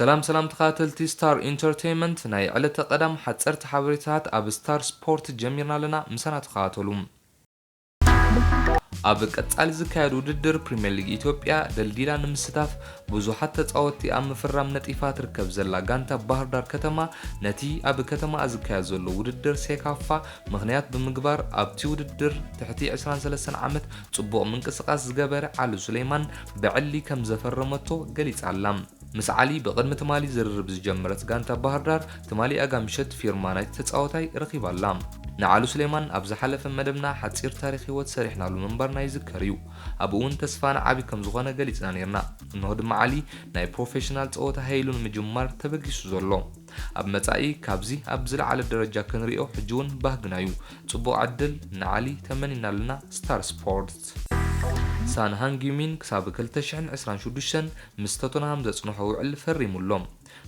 ሰላም ሰላም ተኸታተልቲ ስታር ኢንተርቴይንመንት፣ ናይ ዕለተ ቀዳም ሓጸርቲ ሓበሬታታት ኣብ ስታር ስፖርት ጀሚርና ኣለና፣ ምሳና ተኸታተሉ። ኣብ ቀጻሊ ዝካየድ ውድድር ፕሪምየር ሊግ ኢትዮጵያ ደልዲላ ንምስታፍ ብዙሓት ተጻወትቲ ኣብ ምፍራም ነጢፋ ትርከብ ዘላ ጋንታ ባህር ዳር ከተማ፣ ነቲ ኣብ ከተማኣ ዝካየድ ዘሎ ውድድር ሴካፋ ምኽንያት ብምግባር፣ ኣብቲ ውድድር ትሕቲ ዕስራን ሰለስተን ዓመት ጽቡቕ ምንቅስቓስ ዝገበረ ዓሊ ሱሌማን ብዕሊ ከም ዘፈረመቶ ገሊጻ ኣላ። ምስ ዓሊ ብቕድሚ ትማሊ ዝርርብ ዝጀመረት ጋንታ ባህር ዳር፣ ትማሊ ኣጋ ምሸት ፊርማ ናይቲ ተጻዋታይ ረኺባ ኣላ። ንዓሉ ሱሌማን ኣብ ዝሓለፈ መደብና ሓጺር ታሪኽ ህይወት ሰሪሕናሉ ምንባርና ይዝከር እዩ። ኣብኡ እውን ተስፋና ዓቢ ከም ዝኾነ ገሊጽና ነይርና። እንሆ ድማ ዓሊ ናይ ፕሮፌሽናል ጸወታ ሃይሉ ንምጅማር ተበጊሱ ዘሎ። ኣብ መጻኢ ካብዚ ኣብ ዝለዓለ ደረጃ ክንሪኦ ሕጂ እውን ባህግና እዩ። ጽቡቕ ዕድል ንዓሊ ተመኒና ኣለና። ስታር ስፖርት። ሳን ሃንጊሚን ክሳብ ክልተ ሽሕን ዕስራን ሽዱሽተን ምስ ቶተንሃም ዘጽንሖ ውዕል ፈሪሙ ኣሎ።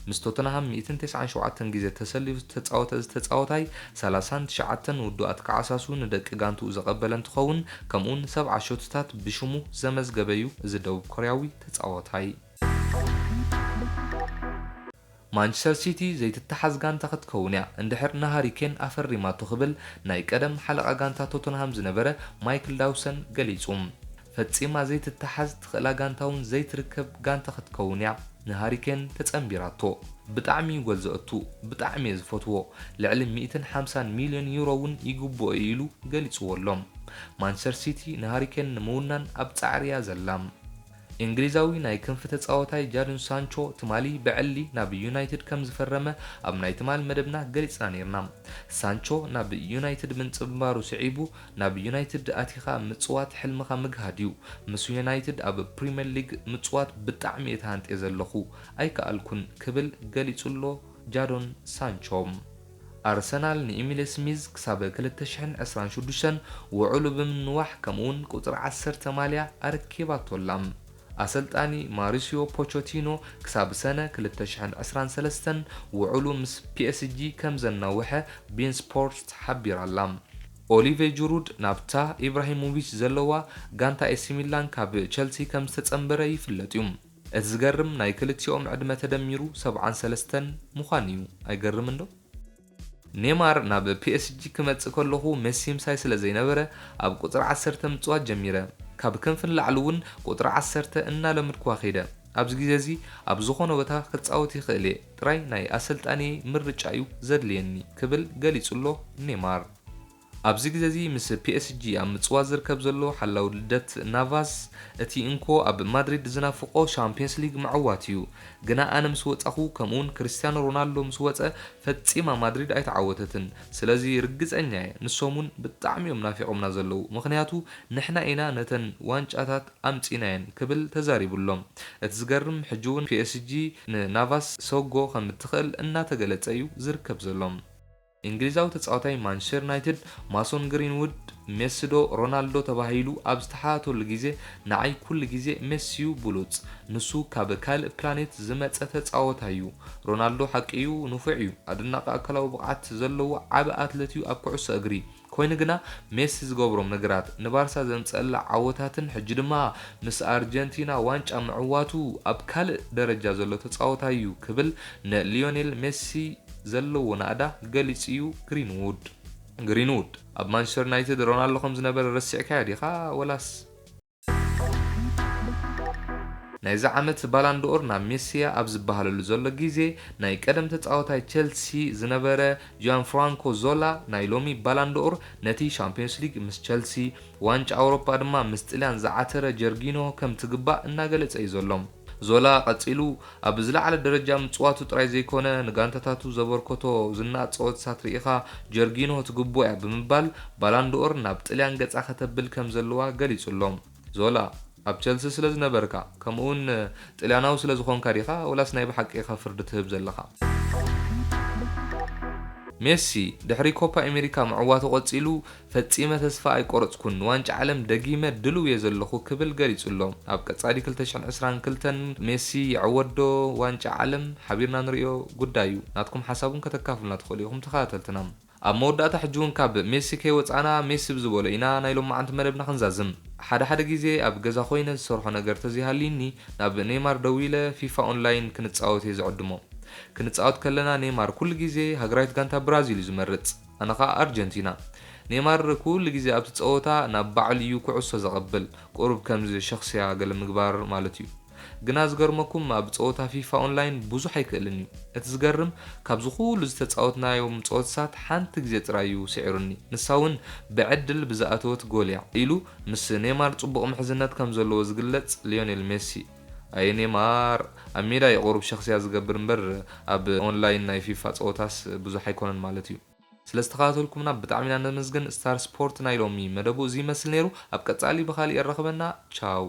ምስ ቶተንሃም ሚእትን ተስዓን ሸውዓተን ግዜ ተሰሊፉ ዝተጻወተ እዚ ተጻዋታይ፣ ሰላሳን ትሽዓተን ውዱኣት ከዓሳሱ ንደቂ ጋንትኡ ዘቐበለ እንትኸውን፣ ከምኡውን ሰብዓ ሾትታት ብሽሙ ዘመዝገበ እዩ እዚ ደቡብ ኮርያዊ ተጻዋታይ። ማንቸስተር ሲቲ ዘይትተሓዝ ጋንታ ክትከውን እያ፣ እንድሕር ንሃሪ ኬን ኣፈሪማቶ ክብል ናይ ቀደም ሓለቓ ጋንታ ቶተንሃም ዝነበረ ማይክል ዳውሰን ገሊጹ። ፈጺማ ዘይትተሓዝ ትኽእላ ጋንታ እውን ዘይትርከብ ጋንታ ክትከውን እያ፣ ንሃሪ ኬን ተጸንቢራቶ። ብጣዕሚ እዩ ጎል ዘእቱ፣ ብጣዕሚ እየ ዝፈትዎ። ልዕሊ ሚእትን ሓምሳን ሚልዮን ዩሮ እውን ይግብኦ እዩ ኢሉ ገሊጽዎ ኣሎ። ማንቸስተር ሲቲ ንሃሪ ኬን ንምውናን ኣብ ጻዕሪ እያ ዘላ። እንግሊዛዊ ናይ ክንፊ ተጻዋታይ ጃዶን ሳንቾ ትማሊ ብዕሊ ናብ ዩናይትድ ከም ዝፈረመ ኣብ ናይ ትማሊ መደብና ገሊጽና ነይርና። ሳንቾ ናብ ዩናይትድ ምንጽንባሩ ስዒቡ፣ ናብ ዩናይትድ ኣቲኻ ምጽዋት ሕልምኻ ምግሃድ እዩ። ምስ ዩናይትድ ኣብ ፕሪምየር ሊግ ምጽዋት ብጣዕሚ እየ ተሃንጥየ ዘለኹ፣ ኣይከኣልኩን ክብል ገሊጹ ኣሎ ጃዶን ሳንቾ። ኣርሰናል ንኢሚል ስሚዝ ክሳብ ክልተ ሽሕን ዕስራን ሽዱሽተን ውዕሉ ብምንዋሕ፣ ከምኡውን ቁጽሪ ዓሰርተ ማልያ ኣረኪባቶ ኣላ። ኣሰልጣኒ ማሪሲዮ ፖቾቲኖ ክሳብ ሰነ ክልተ ሽሕን ዕስራን ሰለስተን ውዕሉ ምስ ፒኤስጂ ከም ዘናውሐ ቢን ስፖርት ሓቢራ ኣላ። ኦሊቬ ጁሩድ ናብታ ኢብራሂሞቪች ዘለዋ ጋንታ ኤሲ ሚላን ካብ ቸልሲ ከም ዝተጸንበረ ይፍለጥ እዩ። እቲ ዝገርም፣ ናይ ክልቲኦም ዕድመ ተደሚሩ ሰብዓን ሰለስተን ምዃን እዩ። ኣይገርምን ዶ? ኔማር ናብ ፒኤስጂ ክመጽእ ከለኹ ሜሲ ምሳይ ስለ ዘይነበረ፣ ኣብ ቁጽሪ ዓሰርተ ምጽዋት ጀሚረ። ካብ ክንፊ ንላዕሊ እውን ቁጽሪ ዓሰርተ እናለመድኩዋ ከይደ። ኣብዚ ግዜ እዚ ኣብ ዝኾነ ቦታ ክጻወት ይኽእል እየ፣ ጥራይ ናይ ኣሰልጣኒ ምርጫ እዩ ዘድልየኒ ክብል ገሊጹ ኣሎ ኔማር። ኣብዚ ግዜ እዚ ምስ ፒኤስጂ ኣብ ምጽዋት ዝርከብ ዘሎ ሓላው ልደት ናቫስ፣ እቲ እንኮ ኣብ ማድሪድ ዝናፍቖ ሻምፒየንስ ሊግ ምዕዋት እዩ። ግና ኣነ ምስ ወጻኹ፣ ከምኡውን ክርስትያኖ ሮናልዶ ምስ ወጸ፣ ፈጺማ ማድሪድ ኣይተዓወተትን። ስለዚ ርግጸኛ እየ፣ ንሶም እውን ብጣዕሚ እዮም ናፊቖምና ዘለዉ። ምኽንያቱ ንሕና ኢና ነተን ዋንጫታት ኣምጺእናየን ክብል ተዛሪቡ ኣሎ። እቲ ዝገርም፣ ሕጂ እውን ፒኤስጂ ንናቫስ ሰጎ ከም እትኽእል እናተገለጸ እዩ ዝርከብ ዘሎ። እንግሊዛዊ ተጻዋታይ ማንቸስተር ዩናይትድ ማሶን ግሪንውድ፣ ሜሲ ዶ ሮናልዶ ተባሂሉ ኣብ ዝተሓተተሉ ግዜ፣ ንዓይ ኩሉ ግዜ ሜሲዩ ብሉጽ፣ ንሱ ካብ ካልእ ፕላኔት ዝመጸ ተጻዋታይ እዩ። ሮናልዶ ሓቂ እዩ፣ ንፉዕ እዩ፣ ኣደናቂ ኣካላዊ ብቕዓት ዘለዎ ዓቢ ኣትለት እዩ ኣብ ኩዕሶ እግሪ። ኮይኑ ግና ሜሲ ዝገብሮም ነገራት፣ ንባርሳ ዘምጸአላ ዓወታትን ሕጂ ድማ ምስ ኣርጀንቲና ዋንጫ ምዕዋቱ ኣብ ካልእ ደረጃ ዘሎ ተጻዋታይ እዩ ክብል ንሊዮኔል ሜሲ ዘለዎ ናእዳ ገሊጹ እዩ ግሪንዉድ። ግሪንዉድ፣ ኣብ ማንቸስተር ዩናይትድ ሮናልዶ ከም ዝነበረ ረሲዕካዮ ዲኻ ወላስ? ናይዚ ዓመት ባላንዶኦር ናብ ሜሲያ ኣብ ዝበሃለሉ ዘሎ ግዜ፣ ናይ ቀደም ተጻዋታይ ቸልሲ ዝነበረ ጂያን ፍራንኮ ዞላ፣ ናይ ሎሚ ባላንዶኦር ነቲ ሻምፒዮንስ ሊግ ምስ ቸልሲ፣ ዋንጫ ኣውሮፓ ድማ ምስ ጥልያን ዝዓተረ ጀርጊኖ ከም ትግባእ እናገለጸ እዩ ዘሎ። ዞላ ቀጺሉ፣ ኣብ ዝለዓለ ደረጃ ምጽዋቱ ጥራይ ዘይኮነ፣ ንጋንታታቱ ዘበርከቶ ዝነኣድ ጸወታታት ርኢኻ፣ ጀርጊኖ ትግብኦ እያ ብምባል፣ ባላንዶኦር ናብ ጥልያን ገጻ ከተብል ከም ዘለዋ ገሊጹ ኣሎ። ዞላ፣ ኣብ ቸልሲ ስለ ዝነበርካ፣ ከምኡውን ጥልያናዊ ስለ ዝኾንካ ዲኻ፣ ወላስ ናይ ብሓቂ ኢኻ ፍርዲ ትህብ ዘለኻ? ሜሲ፣ ድሕሪ ኮፓ ኣሜሪካ ምዕዋቱ ቀጺሉ፣ "ፈጺመ ተስፋ ኣይቆረጽኩን፣ ንዋንጫ ዓለም ደጊመ ድሉው እየ ዘለኹ" ክብል ገሊጹ ኣሎ። ኣብ ቀጻሊ ክልተ ሽሕን ዕስራን ክልተን ሜሲ ይዕወት ዶ ዋንጫ ዓለም? ሓቢርና ንርእዮ ጉዳይ እዩ። ናትኩም ሓሳብ እውን ከተካፍሉና ትኽእሉ ኢኹም ተኸታተልትና። ኣብ መወዳእታ ሕጂ እውን ካብ ሜሲ ከይወጻና ሜሲ ብዝበሎ ኢና ናይ ሎማዓንቲ መደብና ክንዛዝም። ሓደ ሓደ ግዜ ኣብ ገዛ ኮይነ ዝሰርሖ ነገር ተዘይሃልዩኒ ናብ ኔማር ደዊለ ፊፋ ኦንላይን ክንጻወት እየ ዝዕድሞ። ክንጻወት ከለና ኔማር ኩሉ ግዜ ሃገራዊት ጋንታ ብራዚል እዩ ዝመርጽ። ኣነ ኸኣ ኣርጀንቲና። ኔማር ኩሉ ግዜ ኣብቲ ጸወታ ናብ ባዕሉ እዩ ኩዕሶ ዘቐብል። ቁሩብ ከምዚ ሸኽስያ ገለ ምግባር ማለት እዩ። ግና ዝገርመኩም ኣብ ጸወታ ፊፋ ኦንላይን ብዙሕ ኣይክእልን እዩ። እቲ ዝገርም ካብዚ ኩሉ ዝተጻወትናዮም ጸወትሳት ሓንቲ ግዜ ጥራይ እዩ ስዒሩኒ። ንሳ እውን ብዕድል ብዝኣተወት ጎል እያ ኢሉ ምስ ኔማር ጽቡቕ ምሕዝነት ከም ዘለዎ ዝግለጽ ሊዮኔል ሜሲ። ኣየ ኔማር ኣብ ሜዳ እዩ ቁሩብ ሸኽስያ ዝገብር እምበር ኣብ ኦንላይን ናይ ፊፋ ጸወታስ ብዙሕ ኣይኮነን ማለት እዩ። ስለ ዝተኸታተልኩምና ብጣዕሚ ኢና ነመስግን። ስታር ስፖርት ናይ ሎሚ መደቡ እዚ ይመስል ነይሩ። ኣብ ቀጻሊ ብኻሊእ የራኽበና። ቻው።